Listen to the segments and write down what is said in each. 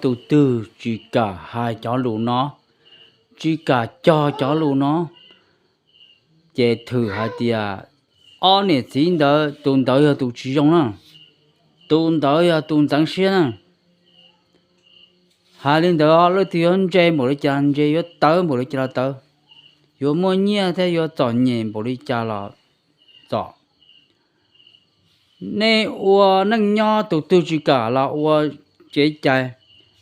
Tus twg tsis kam hais cov lus no, tsis kam cog cov lus no, ces thwm hais tias ob niam txiv ntawd tus ntawd yog tus tsis zoo na, tus ntawd yog tus ntxeev siab na. Hais li ntawd leej twg yuav ntse npaum li cas ntse, yuav tawv npaum li cas los tawv, yuav muaj nyiaj thiab yuav txom nyem npaum li cas los txom. Nej ua neej nyob tus twg tsis kam los ua kev cai,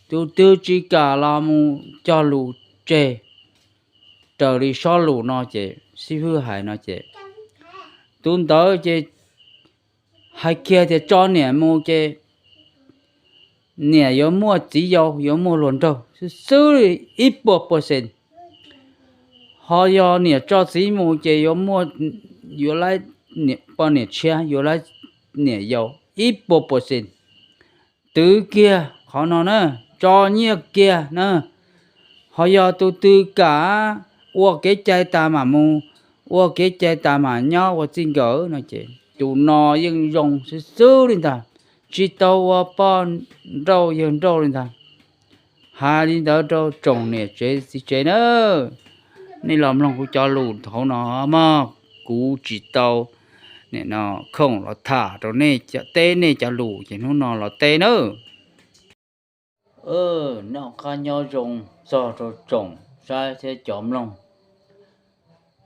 tus twg tsis kam los mus cog lus tseg raws li sob lus no ces xib hwb hais no ces tus ntawd ces hais kiag tias tso niam mus ces niam yuav muaj txiv yau, yuav muaj hluas nraug xwb xwb li ib puas percent. Ho yog niam tso txiv mus ces yuav muaj, yuav laib poj niam tshiab, yuav laib niam yau ib puas percent. Twv kiag qhov no na, tso nyiaj kiag na. Ho yog tus twg kam ua kev cai tas mam mus, ua kev cai tas mam nyob ua txij nkawm no ces tus no yeej zoo xwb xwb li ntag, tsis tau ua poj nrauj yawg nrauj li ntag. Hais li ntawd rau tsoom niam tsev txiv tsev na, nej los mloog kuv cov lus hauv no mog, kuv tsis tau nim no khoom los tham rau nej, teb nej cov lus ces hnub no los teb nawb. Noj qab nyob zoo txog rau tsoom saib thiab cov mloog,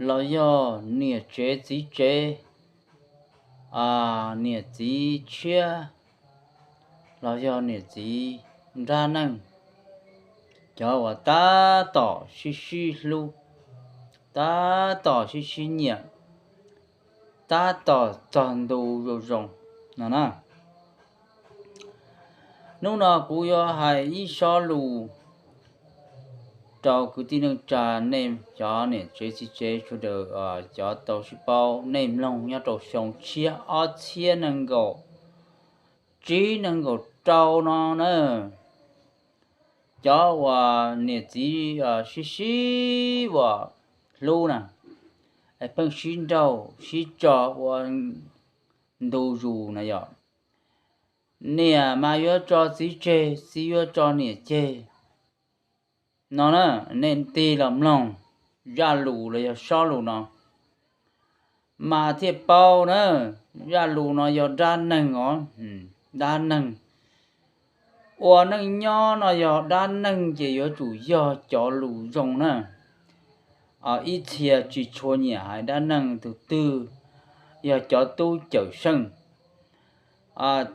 los yog niam tsev txiv tsev, niam txiv tshiab, los yog niam txiv nrab neej, cov uas tab tom sib sib hlub, tab tom sib sib nyiam, tab tom txog ntu zoo zoo no na. Hnub no kuv yuav hais ib sob lus rau kwv tij neej tsa, nej cov niam tsev txiv tsev sawv daws, cov tau sib paub, nej mloog nyob rau xyoo tshiab ob txhiab nees nkaum tsib nees nkaum rau no na. Cov uas niam txiv sib sib uas hlub na, es pheej sib nrauj sib tso ua ntu zus na yom, niam mas yuav tso txiv tseg, txiv yuav tso niam ceg no na. Nej tig los mloog zaj lus los yog sob lus no mas thiaj paub na. Zaj lus no yog dab neeg os, dab neeg. Ua neej nyob no yog dab neeg ces yuav tsum yog cov lus zoo na. Ib txhia tsis tshua nyiam hais dab neeg tus twg, yog cov tub cawm seej,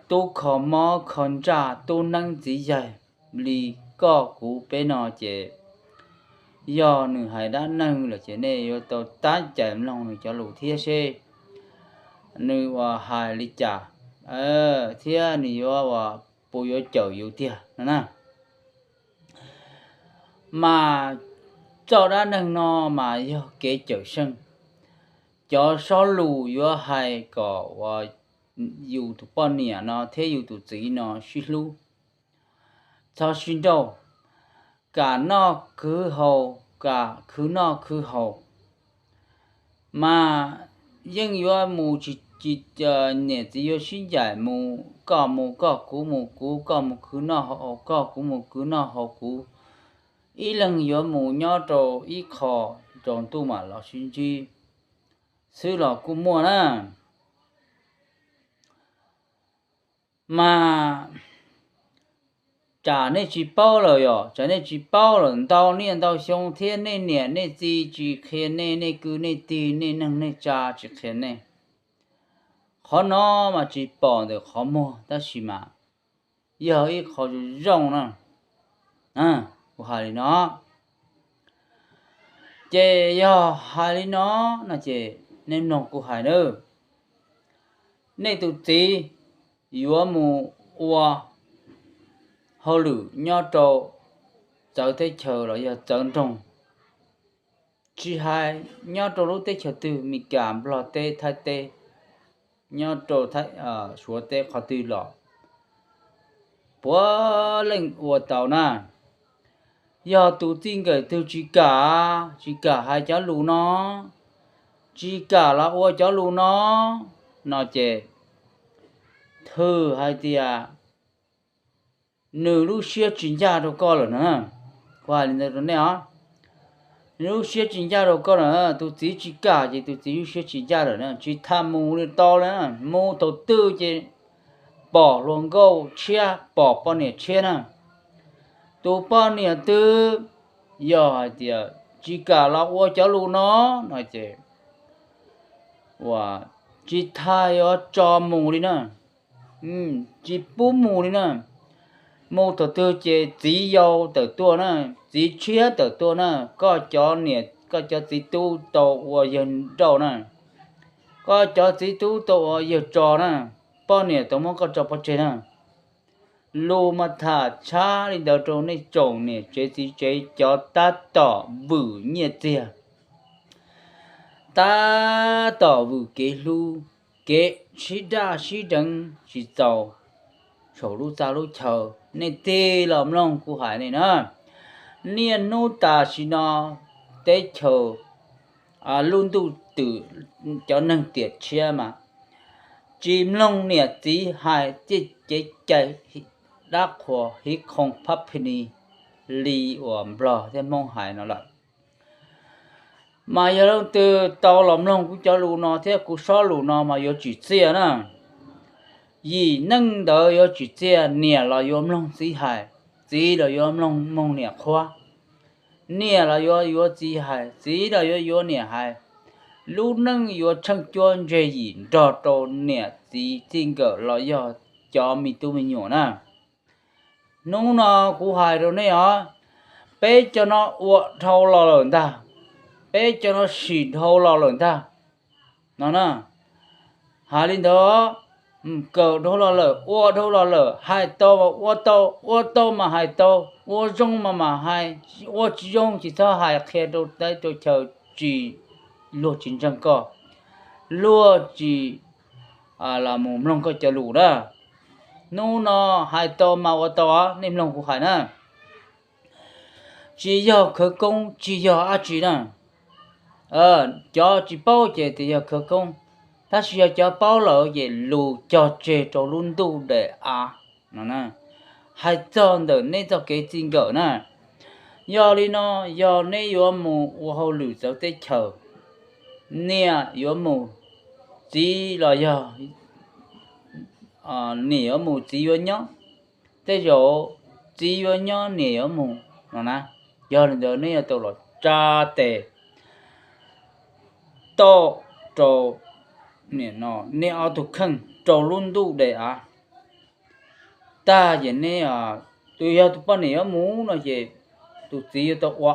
tub kho mob kho ntsaj, tub neeb txiv yaig li koj kuv peb no ces yog nws hais dab neeg lawm ces nej yuav tau tab cais mloog nws cov lus thiab seb nws uas hais li cas, thiab nws yuav uas puas yuav cawm yus tiag no na. Mas txoj dab neeg no mas yog kev cawm seej. Cov sob lus yuav hais kom uas yus tus poj niam no thiab yus tus txiv no sib hlub, txhob sib nrauj, kam noj khwv haus, kam khwv noj khwv haus. Mas yeej yuav mus tsis, niam txiv yuav sib ncaim mus, koj mus koj, kuv mus kuv, koj mus khwv noj haus koj, kuv mus khwv noj haus kuv. Ib leeg yuav mus nyob rau ib qho tsaus ntuj mam los sib ntsib xwb los kuj muaj na. Mas tsam nej tsis paub lawm yom, tsam nej tsis paub lawm ntau niaj ntau xyoo thiab nej niam nej txiv tsis qhia nej, nej kwv nej tij, nej neeg nej tsa tsis qhia nej, qhov no mas tsis pom ntawm qhov muag tab sis mas yog ib qho zoo zoo na. Kuv hais li no, ces yog hais li no no ces nej mloog kuv hais nawb. Nej tus txiv yuav mus ua hauj lwm nyob rau txawv teb chaws los yog txawv nroog, tsis hais nyob rau lub teb chaws twg, Meskas, Nplog teb, Thaib teb, nyob rau Suav teb qhov twg los puav leej ua tau na. Yog tus txij nkawm twg tsis kam, tsis kam hais cov lus no, tsis kam los ua cov lus no, no ces thwm hais tias nws lub siab tsis ncaj rau koj lawm na. Kuv hais li ntawd rau nej os, nws lub siab tsis ncaj rau koj lawm, tus txiv tsis kam ces tus txiv lub siab tsis ncaj lawm na, tsis tham mus li tau na, mus thaum twg ces pom hluas nkauj tshiab, pom poj niam tshiab na. Tus poj niam twg yog hais tias tsis kam los ua cov lus no no ces ua tsis tham yuav tso mus li na, tsis pub mus li na. Mus thaum twg ces txiv yau tawm tuaj na, txiv tshiab tawm tuaj na, koj cov niam koj cov txiv tub tau ua yawg nrauj na, koj cov txiv tub tau ua yawg tso na, poj niam tau muab koj tso pov tseg na. Lus mas tham tshab li ntawd rau nej tsoom niam tsev txiv tsev cov tab tom vwm nyiaj txiag, tab tom vwm kev hlub, kev sib daj sib deev tsis txaus saum lub txaj lub chaw. Nej tig los mloog kuv hais nej na, niaj hnub tam sim no teb chaws lub ntuj twm cov neeg tiam tshiab mas tsis mloog niam txiv hais tej kev cai dab qhuas hiv khoom phab phi ni li uas Nplog thiab Hmoob hais no lawm. Mas yog leej twg tau los mloog kuv cov lus no thiab kuv sob lus no mas yuav tsim txiaj na. Yim neej ntawd yuav tsim txiaj, niam los yuav mloog txiv hais, txiv los yuav mloog mloog niam qhuab, niam los yuav yuav txiv hais, txiv los yuav yuav niam hais. Lub neej yuav tsheej cuab ntseg yim nrog rau niam txiv txij nkawm los yog cov me tub me nyuam na. Hnub no kuv hais rau nej os, peb cov no ua dhau los lawm ntag, peb cov no sim dhau los lawm ntag no na. Hais li ntawd, kawm dhau los lawm, ua dhau los lawm, hais tau mas ua tau, ua tau mas hais tau, ua zoo mas mam hais, ua tsis zoo tsis txhob hais qhia rau teb rau chaw, tsis, luag tsis ntseeg koj, luag tsis los mus mloog koj cov lus na. Hnub no hais tau mas ua tau os, nej mloog kuv hais na. Tsis yog khawv koob tsis yog dab tsi na. Cov tsis paub ces tias yog khawv koob, tab sis yog cov paub lawm ces lus cog tseg rau lub ntuj daim av no. Hais txog ntawm neb txoj kev txij nkawm na, yog li no, yog neb yuav mus ua hauj lwm txawv teb chaws, niam yuav mus, txiv los yog, niam yuav mus txiv yuav nyob, tej zaum txiv yuav nyob niam yuav mus no na. Yog li ntawd neb yuav tau los tsa tes toj rau, niam no, neb ob tug kheej rau lub ntuj daim av tag ces neb, tus yog tus poj niam yuav mus no ces tus txiv yuav tau ua,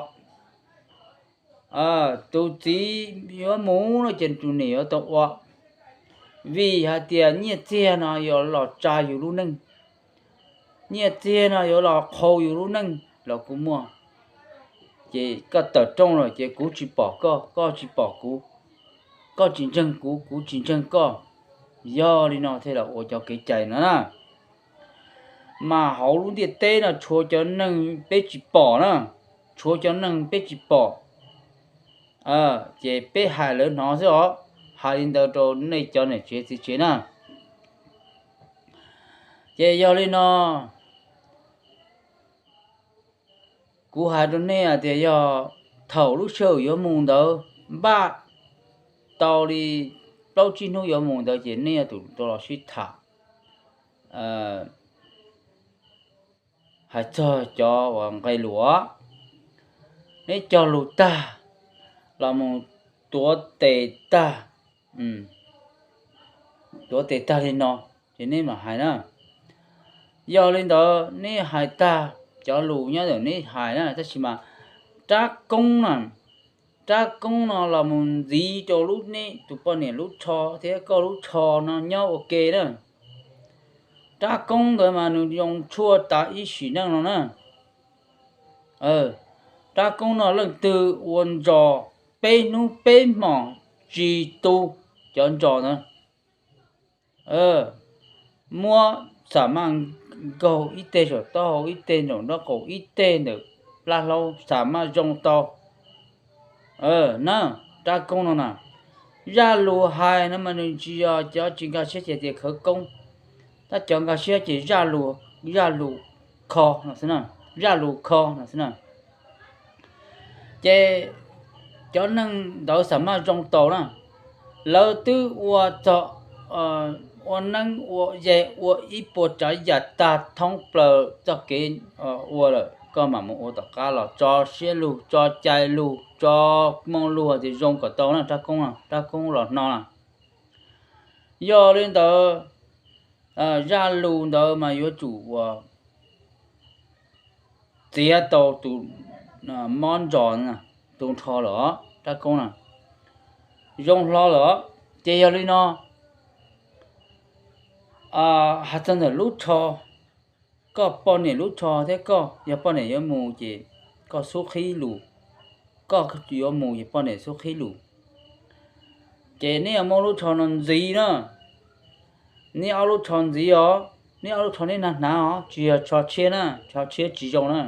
tus txiv yuav mus no ces tus niam yuav tau ua, vim hais tias nyiaj txiag no yuav los tsa yus lub neej, nyiaj txiag no yuav los qhau yus lub neej los kuj muaj. Ces koj tawm rooj lawm ces kuv tsis pom koj, koj tsis pom kuv, koj tsis ntseeg kuv, kuv tsis ntseeg koj. Yog li no thiaj los ua cov kev cai no na. Mas hauv lub ntiaj teb no tshuav cov neeg peb tsis pom na, tshuav cov neeg peb tsis pom, ces peb hais lawv hnov xwb os. Hais li ntawd rau nej cov niam tsev txiv tsev na. Ces yog li no, kuv hais rau nej hais tias yog thaum lub sij hawm yuav mus ntawd, npaj tau li plaub tsib hnub yuav mus ntawd ces nej yuav tsum tau los sib tham, hais txog cov uas nqe lus, neb cog lus tag los mus tuav tes tag, tuav tes tag li no, ces neb mam hais na. Yog li ntawd neb hais tag cov lus nyob ntawm neb hais na, tab sis mas rab koob na, rab koob no los mus ntxiv rau lub neb tus poj niam lub tsho thiab koj lub tsho no nyob ua ke na. Rab koob ntawd mas nws zoo tshuaj tas ib sim neej no na. Rab koob no leej twg ua ntsos peb hnub peb hmos tsis tu cov ntsos ntawd, muab xam maj nkaug ib teg saum taub hau, ib teg nraum nraub qaum, ib teg ntawm plab hlaub xam maj zoo tau na. Rab koob no na, zaj lus hais no mas nws tsis yog cov tsis nkag siab ces tias khawv koob, tab cov nkag siab ces zaj lus, zaj lus kho no xwb na, zaj lus kho no xwb na. Ces cov neeg ntawd xam maj zoo tau na, lawv twb ua txog, ua neeb ua yaig ua ib puas tsav yam tag thoob plaws txoj kev ua lawm, koj mam mus ua tom qab los tso siab lug, tso cai lug, tso moo lug tias zoo kom tau na, rab koob, rab koob los hno na. Yog li ntawd, zaj lus ntawd mas yuav tsum ua txiav tau tus mob ntsos, tus nrho lawm, rab koob na, zoo hlo lawm. Ces yog li no, hais txog ntawm lub tsho, koj poj niam lub tsho thiab koj, yog poj niam yuav mus ces koj xub qhib lus, koj yuav mus ces poj niam xub qhib lus. Ces neb yuav muab lub tsho no ntxiv na, neb ob lub tsho ntxiv os, neb ob lub tsho neb hnav hnav os, tsis yog tsho tshiab na, tsho tshiab tsis zoo na.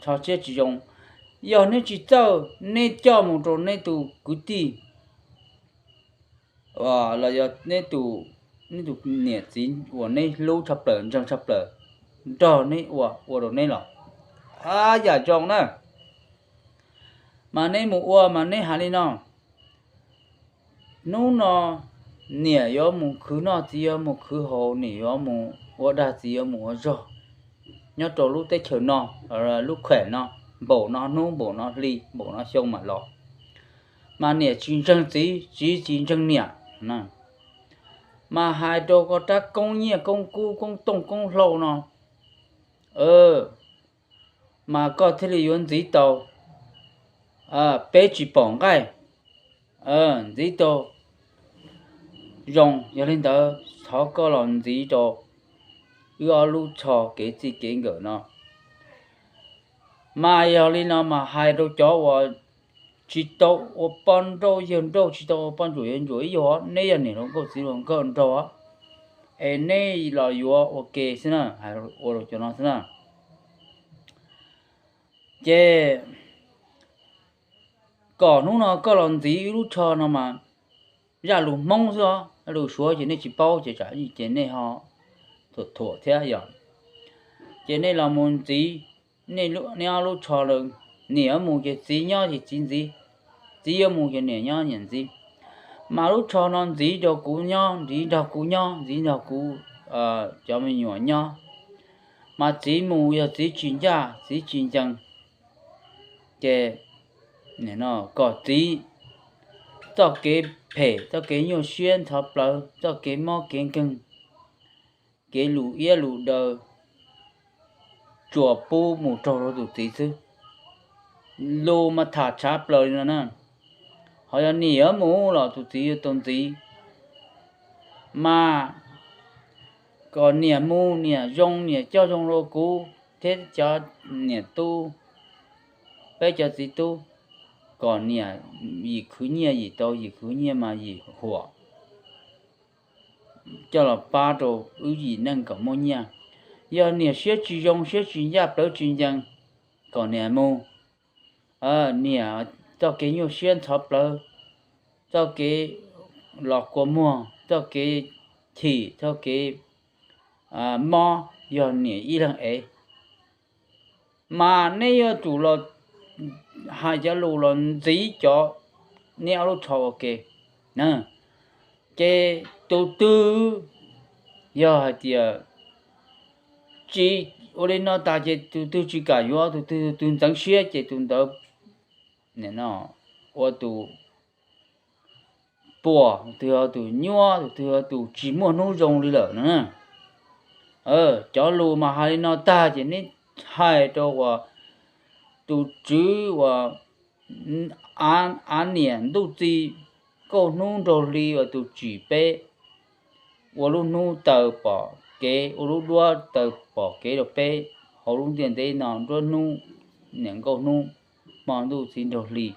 Tsho tshiab tsis zoo. Yog neb tsis txawj, neb coj mus rau neb tus kwv tij los yog neb tus, neb tus niam txiv uas neb hlub tshaj plaws ntseeg tshaj plaws nrog neb ua, ua rau neb los yam zoo na. Mas neb mus ua mas neb hais li no: Hnub no niam yuav mus khwv noj, txiv yuav mus khwv haus, niam yuav mus ua dag, txiv yuav mus ua zog, nyob rau lub teb chaws no, lub khuem no, npaum no hnub, npaum no hli, npaum no xyoo mam los. Mas niam tsis ntseeg txiv, txiv tsis ntseeg niam. Mas hais rau koj rab koob nyiaj koob kub koob tooj koob hlau no, mas koj thiaj li yuav ntxiv tau, peb tsis pom nqaij, ntxiv tau zoo. Yog li ntawd thov koj los ntxiv rau wb ob lub tsho kev txij kev nkawm no. Mas yog li no mas hais rau cov uas tsis tau ua poj nrauj yawg nrauj, tsis tau ua poj ntsuam yawg ntsuam ib yam, neb yog niam hluas nkauj txiv hluas nkauj nraug, es neb los yuav ua ke xwb na, hais ua rau cov no xwb na. Ces kom hnub no koj los ntxiv wb lub tsho no mas zaj lus Hmoob xwb os, lus Suav ces nej tsis paub ces tsam ces nej ho thuam thuam thiab yom. Ces nej los mus ntxiv, nej ob lub tsho lawm, niam yuav mus ces txiv nyob ces txiv ntxiv, txiv yuav mus ces niam nyob niam ntxiv. Mas lub tsho no ntxiv rau kuv nyob, ntxiv nrog kuv nyob, ntxiv nrog kuv cov me nyuam nyob. Mas txiv mus yog txiv tsis ncaj txiv tsis ncees, ces kom txiv txoj kev phem, txoj kev nyuaj siab ntxhov plawv, txoj kev mob kev nkeeg, kev lus iab lus daw tsuas pub mus raug rau tus txiv xwb. Lus mas tham tshav plaws li no na. Ho yog niam yuav mus los tus txiv yuav tau ntxiv. Mas kom niam mus, niam zoo, niam coj zoo rau kuv thiab cov niam tub, peb cov txiv tub, kom niam yim khwv nyiaj yim tau, yim khwv nyiaj mas yim huam, coj los pab rau wb yim neej kom muaj nyiaj. Yog niam siab tsis zoo, siab tsis ncaj, plawv tsis ncees, kom niam mus. Niam txoj kev nyuaj siab ntxhov plawv, txoj kev los kua muag, txoj kev chim, txoj kev mob, yog niam ib leeg ev. Mas neb yuav tsum los hais cov lus los ntxiv cov neb ob lub tsho ua ke. Ces tus twg yog hais tias tsis ua li no tas ces tus twg tsis kam yuav, tus twg tus twg ntxeev siab ces tus ntawd ua tus puas, tus twg ua tus nyuaj, tus twg ua tus tsis muaj hnub zoo li lawm no. Cov lus mas hais li no tag ces neb hais rau uas tus tswv uas av niam ntuj txiv, kauj hnub nraug hli uas tus tsim peb, ua lub hnub taw pom kev, ua lub duab taw pom kev rau peb hauv lub ntiaj teb no, nruab hnub, niam nkauj hnub, hmo ntuj txiv nraug hli,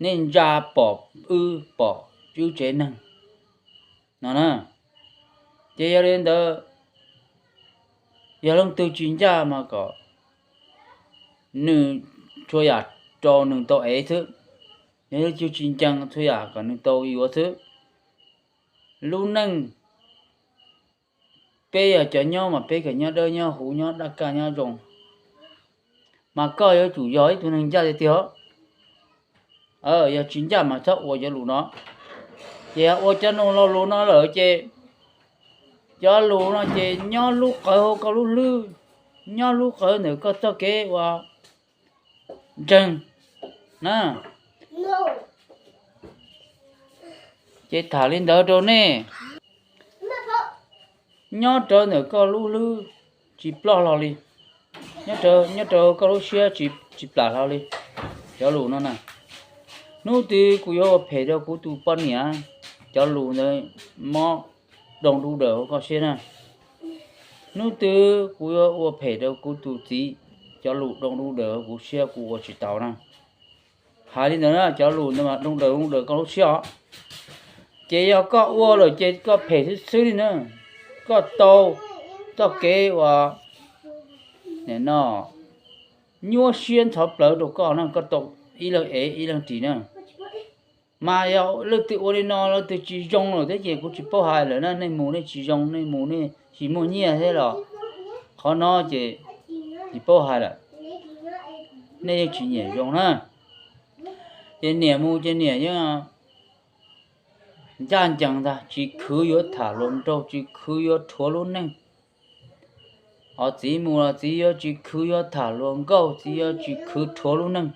nej ntsa pom wb pom wb tsev neeg no na. Ces yog li ntawd, yog leej twg tsis ncaj mas kom nws txhua yam rau nws tau ev xwb, yog leej twg tsis ncees txhua yam kom nws tau yuav xwb. Lub neej Peb yog cov nyob mas peb kawm nyob dawb nyob huv nyob daj kaj nyob zoo, mas koj yuav tsum yog ib tug neeg ncaj tiag tiag. Yog tsis ncaj mas txhob ua cov lus no. Ces yog ua cov no lo lus no lawm ces, cov lus no ces nyob lub qawv hauv koj lub hlwb, nyob lub qawv ntawm koj txoj kev ua ntseeg na. Ces tham li ntawd rau nej, nyob rawv ntawm koj lub hlwb tsis ploj hlo li, nyob rawv koj lub siab tsis plam hlo li. Cov lus no na, hnub twg kuv yuav ua phem rau kuv tus poj niam, cov lus ntawd mob doo du daws hauv koj siab na. Hnub twg kuv yuav ua phem rau kuv tus txiv, cov lus doo du daws hauv kuv siab kuv ua tsis tau na. Hais li ntawd na, cov lus ntawd mas doo daws doo daws koj lub siab os. Ces yog koj ua lawm ces koj phem xwb xwb li na. Koj tau txoj kev uas nyuaj siab ntxhov plawv rau koj na, koj tau ib leeg ev ib leeg ris na. Mas yog leej twg ua li no leej twg tsis zoo lawm thiab ces kuv tsis paub hais lawm na, nej mus nej tsis zoo, nej mus nej tsis muaj nyiaj thiab los qhov no ces tsis paub hais lawm, nej yeej tsis nyiam zoo na. Ces niam mus ces niam yeej ncaj ncees ntag, tsis khwv yuav tham hluas nraug, tsis khwv yuav rhuav lub neej. Ho txiv mus los txiv yuav tsis khwv yuav tham hluas nkauj, txiv yuav tsis khwv rhuav lub neej.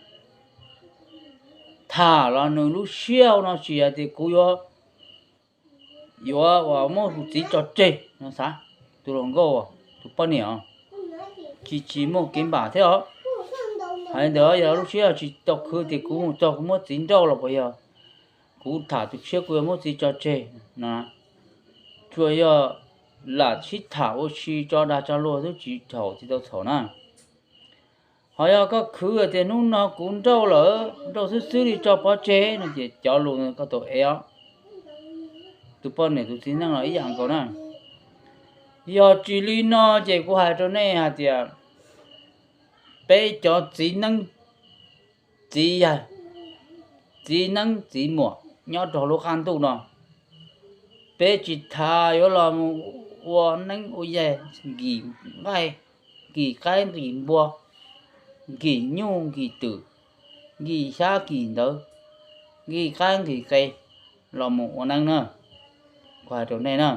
Tham los nws lub siab hauv no tsis hais tias kuv yuav, yuav uas muab tus txiv tso tseg no xav, tus hluas nkauj, tus poj niam os, tsis, tsis muaj kev npam thiab os. Hais li ntawd yog lub siab tsis tau khwv tias kuv mus txog kuv muab txiv nrauj los puas yog kuv tham tus tshiab kuv yuav muab txiv tso tseg no. Tsuas yog lam sib tham ua si tso dag tso luag xwb tsis txhaum tsis tau txhaum na. Ho yog koj khwv tias hnub no kuv nrauj lawm, nrauj xwb xwb li tso pov tseg no ces cov lus no koj tau ev os. Tus poj niam tus txiv neej los ib yam nkaus na. Yog tsis li no ces kuv hais rau nej hais tias peb cov txiv neeb, txiv yaig, txiv neeb txiv muam nyob rau lub qab ntuj no, peb tsis tas yuav los mus ua neeb ua yaig, nkim nqaij, nkim qaib nkim npua, nkim nyuj nkim twm, nkim xyab nkim ntawv, nkim qaib nkim qe los mus ua neeb na. Kuv hais rau nej na,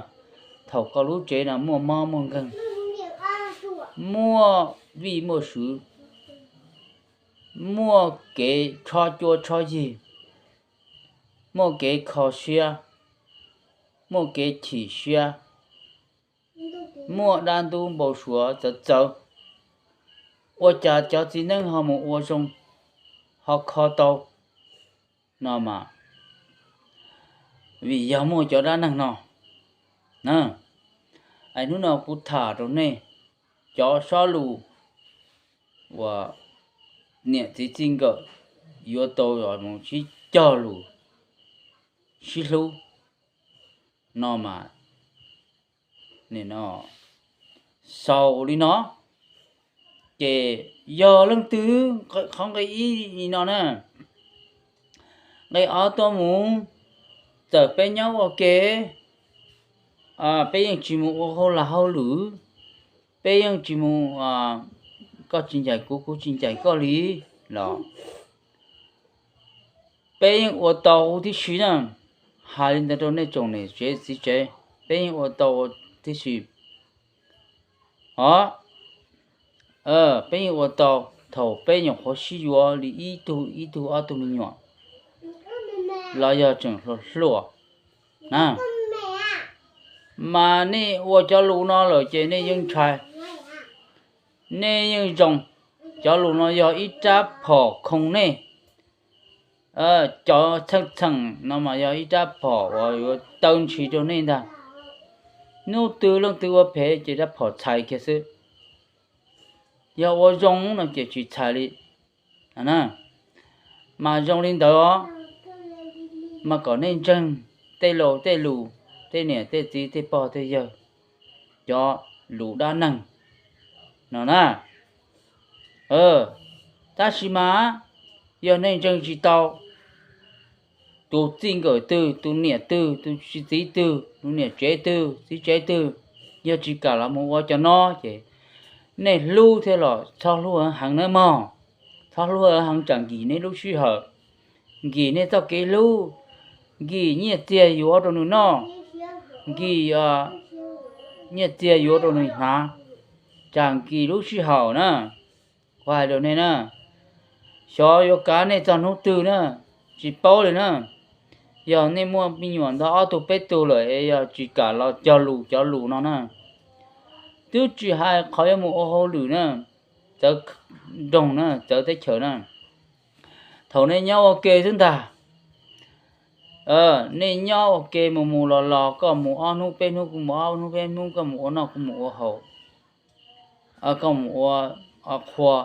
thaum koj lub tsev no muaj mob muaj nkeeg, muaj vij muaj sw, muaj kev tshob cuab tshob yig, muaj kev kho siab, muaj kev chim siab, muaj dab ntub npau suav txawv txawv, ua cas cov txiv neeb ho mus ua zoo, ho kho tau no mas vim yog muaj cov dab neeg no. Es hnub no kuv tham rau nej cov sob lus uas niam txiv txij nkawm yuav tau los mus sib cog lus sib hlub no mas xaus li no. Ces yog leej twg, qhov nqe ib no na, nqe ob tuaj mus, txawm peb nyob ua ke, peb yeej tsis mus ua hauj lam hauj lwm, peb yeej tsis mus, koj tsis ncaim kuv kuv tsis ncaim koj li los peb yeej ua tau huv tib si na. Hais li ntawd rau nej tsoom niam tsev txiv tsev, peb yeej ua tau huv tib si os. Peb yeej ua tau thaum peb nyuam qhuav sib yuav li ib tug ib tug ob tug me nyuam los yog tseem hluas hluas na. Mas nej ua cov lus no lawm ces nej yeej ntshai, nej yeej zoo. Cov lus no yog ib rab phom khoo nej. Cov txheej txheem no mas yog ib rab phom uas yuav taw ntshis rau nej ntag. Hnub twg leej twg ua phem ces rab phom txhais kiag xwb. Yog ua zoo no ces tsis txhais li. Mas zoo li ntawd os, mas kom nej ntseeg tej laus tej lus, tej niam tej txiv tej pog tej yawg cov lus dab neeg no na. Tab sis mas yog nej ntseeg tsis tau, tus txij nkawm twg, tus niam twg, tus txiv twg, tus niam tsev twg, txiv tsev twg, Yog tsis kam los mus ua cov no ces nej hlub thiab los txhob hlub heev nawb mog. Txhob hlub heev tsam nkim nej lub sij hawm, nkim nej txoj kev hlub, nkim nyiaj txiag yuav rau nws noj, nkim nyiaj txiag yuav rau nws hnav, tsam nkim lub sij hawm na. Kuv hais rau nej na, xyov yuav kav nej txog hnub twg na, tsis paub li na. Yog nej muaj me nyuam ntau ob tug peb tug lawm es yog tsis kam los cog lus cov lus no na, twb tsis hais qhov yuav mus ua hauj lwm na, txawv nroog na, txawv teb chaws na, thaum nej nyob ua ke xwb ntag. Nej nyob ua ke mus mus los los, koj mus ob hnub peb hnub, kuv mus ob hnub peb hnub, koj mus ua noj kuv mus ua haus, koj mus ua qhua,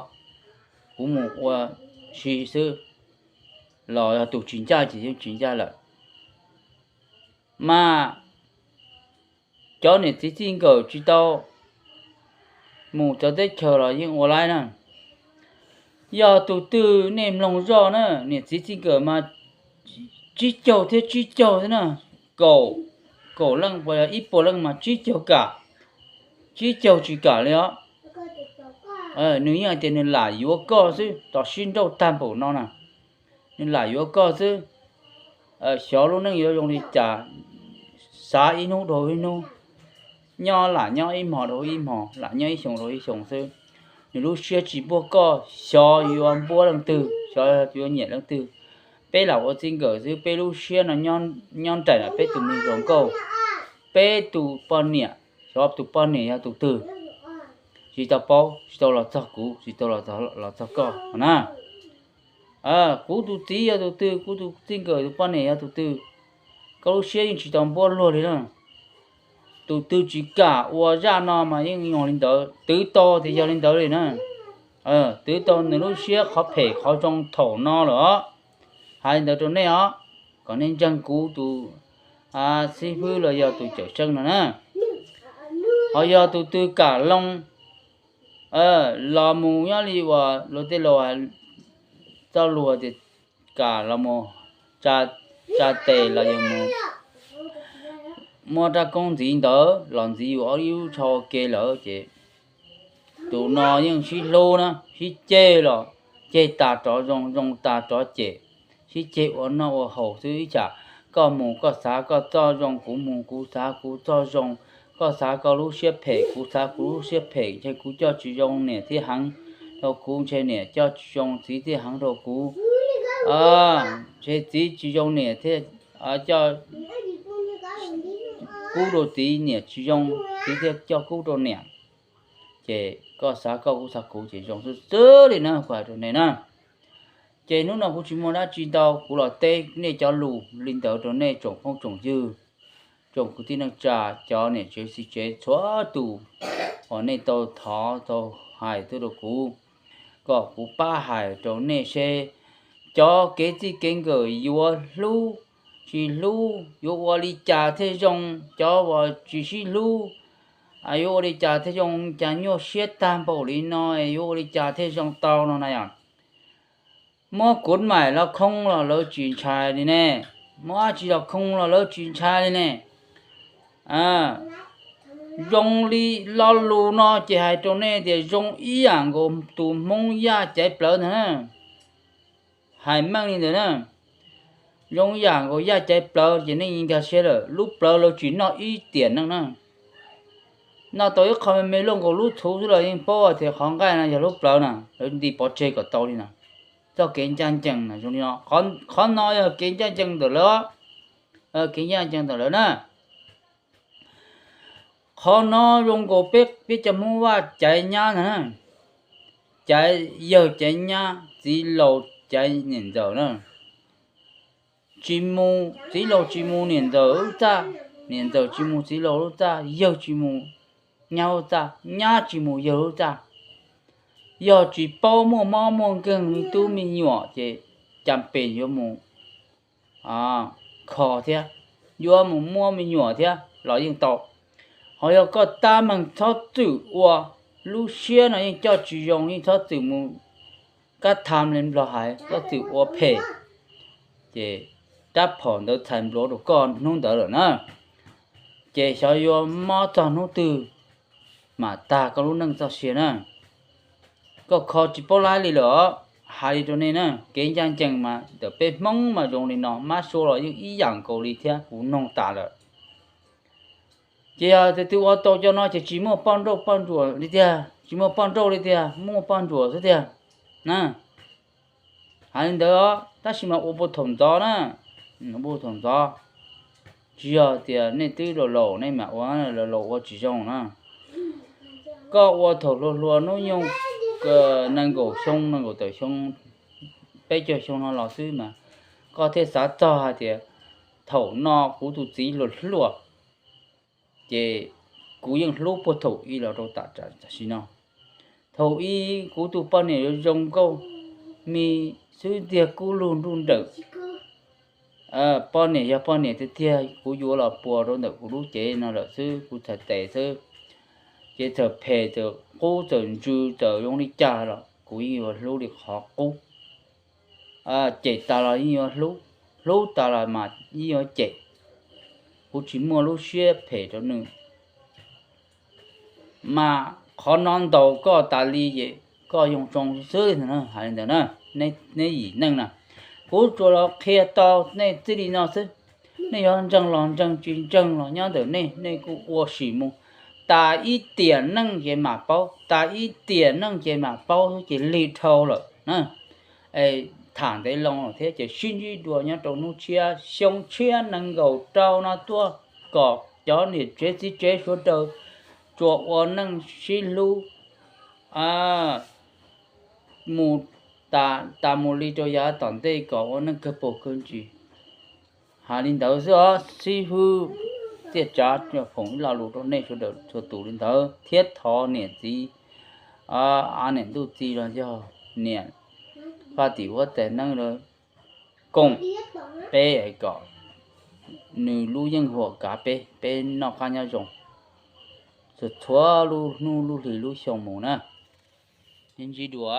kuv mus ua si xwb, los yog tus tsis ncaj ces yeej tsis ncaj lawm. Mas cov niam txiv txij nkawm tsis tau mus txawv teb chaws los yeej ua laib na. Yog tus twg nej mloog zoj na, niam txiv txij nkawm mas tsib caug thiab tsib caug xwb na, kaum, kaum leej puas yog ib puas leej mas tsib caug kam, tsib caug tsis kam li os. Nws yeej hais tias nws lam yuav koj xwb, tos sib nrauj tag npaum no na, nws lam yuav koj xwb. Xyov lub neej yuav zoo li cas, xav ib hnub dhau ib hnub, nyob lam nyob ib hmos dhau ib hmos, lam nyob ib xyoo dhau ib xyoo xwb. Nws lub siab tsis npuab koj, xyov yuav npuab leej twg, xyov yuav nyiam leej twg. Peb lam ua txij nkawm xwb, peb lub siab no nyob nraim lam peb tus me zoo nkauj, peb tus poj niam, xyov tus poj niam yog tus twg, tsis tau paub, tsis tau los txog kuv, tsis tau los txog koj na. Kuv tus txiv yog tus twg, kuv tus txij nkawm tus poj niam yog tus twg, koj lub siab yeej tsis tau npuab luag li na. Tus twg tsis kam ua zaj no mas yeej yog li ntawd, twv tau tias yog li ntawd li na. Twv tau nws lub siab qhov phem qhov zoo thaum no lawm os. Hais li ntawd rau nej os, kom nej ntseeg kuv tus xib fwb los yog tus cawm seej no na. Ho yog tus twg kam loo los mus nyob li uas luag tej laus txoj lus tias kam los mus tsa tes los yog mus muaj rab koob ntxiv ntawd los ntxiv yus ob ib lub tsho ua ke lawm ces tus no yeej sib hlub na, sib ceg los ceg tas rov zoo, zoo tas rov cem, sib ceg ua noj ua haus xwb ib tsam. Koj mus koj xav koj txoj zoo, kuv mus kuv xav kuv txoj zoo, koj xav koj lub siab phem, kuv xav kuv lub siab phem, ntshe kuv coj tsis zoo niam thiaj heev rau kuv, ntshe niam coj tsis zoo txiv thiaj heev rau kuv, ntshe txiv tsis zoo niam thiaj coj kub rau txiv, niam tsis zoo txiv thiaj coj kub rau niam. Ces koj xav koj kuv xav kuv ces zoo xwb xwb li na, kuv hais rau nej na. Ces hnub no kuv tsis muaj dab tsi ntau, kuv los teb nej cov lus li ntawd rau nej tsoom phooj tsoom ywg, tsoom kwv tij neej tsa, cov niam tsev txiv tsev txhua tus uas nej tau thov tau hais tuaj rau kuv, kom kuv pab hais rau nej seb cov kev txij kev nkawm yuav hlub tsis hlub, yuav ua li cas thiaj zoo, cov uas tsis sib hlub yuav ua li cas thiaj zoo, cas nyuaj siab tag npaum li no, yuav ua li cas thiaj zoo tau no na yom. Muab kuv maim los khoo los lawv tsis ntshai li ne, muab dab tsi los khoo los lawv tsis ntshai li ne. Zoo li lo lus no ces hais rau nej tias zoo ib yam nkaus tus Hmoob yaj caiv plawv ntag na. Hais meej li ntawd na, zoo ib yam nkaus yaj caiv plawv ces nej nkag siab lawm, lub plawv lawv tsis noj ib tiam neej na. Noj tau ib qho me me luaj nkaus lub txhuv xwb los yeej paub tias qhov nqaij no yog lub plawv na, lawv nti pov tseg kom tau li na. Txoj kev ncaj ncees na zoo li no, qhov no yog kev ncaj ncees ntawm lawv, kev ncaj ncees ntawm lawv na. Qhov no zoo nkaus peb, peb cov Hmoob Vaj caiv nyab ntag na, caiv yawg caiv nyab, txiv laus caiv niam ntxawm na. Tsis mus, txiv laus tsis mus niam ntxawm lub txaj, niam ntxawm tsis mus txiv laus lub txaj, yawg tsis mus nyab lub txaj, nyab tsis mus yawg lub txaj. Yog tsis paub muaj mob muaj nkeeg me tub me nyuam ces cas pes yuav mus kho thiab, yuav mus muab me nyuam thiab los yeej tau. Ho yog koj tab meeg txhob txwm ua, lub siab no yeej coj tsis zoo, yeej txhob txwm mus kab tham li Nplog hais, txhob txwm ua phem, ces rab phom ntawd txhais npluav rau koj hnub ntawd lawm na. Ces xyov yuav mob txog hnub twg mam tag koj lub neej txoj sia na. Koj kho tsis paub laib li lawm os. Hais li rau nej na, kev ncaj ncees mas ntawm peb Hmoob mas zoo li no, mab sua los yeej ib yam nkaus li thiab, kuv noog tas lawm. Ces yog tus twg ua tau cov no ces tsis muaj poj nrauj poj ntsuam li tiag, tsis muaj poj nrauj li tiag, muaj poj ntsuam xwb tiag na. Hais li ntawd os, tab sis mas ua puag thaum ntxov na, ua puag thaum ntxov, tsis yog tias nej twb laus laus nej mam ua, laus laus ua tsis zoo na. Koj ua thaum hluas hluas hnub nyoog nees nkaum xyoo, nees nkaum tawm xyoo, peb caug xyoo no los xwb mas koj thiaj xav txog hais tias thaum no kuv tus txiv hluas hluas, ces kuv yeej hlub puag thaum ub los rau tam sim no. Thaum ub kuv tus poj niam yuav zoo nkauj, me xwb tiag, kub lug nruj nrawm. Poj niam yog poj niam tiag tiag, kuv yuav los puas rau ntawm kuv lub cev no lawm xwb, kuv txhais tes xwb. Ces txawm phem txawm qub txawm ntsws txawm zoo li cas los kuv yeej yuav hlub li qhov qub. Cem tas los yeej yuav hlub, hlub tas los mas yeej yuav cem. Kuv tsis muaj lub siab phem rau nws. Mas qhov no ntaus koj tas li ces koj yoo tsoo xwb. Hais li ntawd na, neb yim neej na, kuv tsuas los qhia tau nej txij li no xwb. Nej yuav ntseeg los ntseeg, tsis ntseeg los nyob ntawm nej, nej kuj ua sim mus. Tas ib tiam neej ces mam paub, tas ib tiam neej ces mam paub xwb ces lig dhau lawm na. Tham ntev loo thiab ces sib ntsib dua nyob rau hnub tshiab xyoo tshiab nees nkaum rau no tuaj, kom cov niam tsev txiv tsev sawv daws tsuas ua neej sib hlub mus tas mus li rau yav tom ntej kom ua neej kawg paus kawg ntsis. Hais li ntawd xwb os xib hwb, thiaj tsa foom ib lo lus rau nej sawv daws txhua tus li ntawd thiab thov niam txiv, av niam ntuj txiv los yog niam faj tim huab tais neeb lawv koom peb es kom nws lub yeej huam kav peb, peb noj qab nyob zoo txhua txhua lub hnub lub hli lub xyoo mus na. Sib ntsib dua.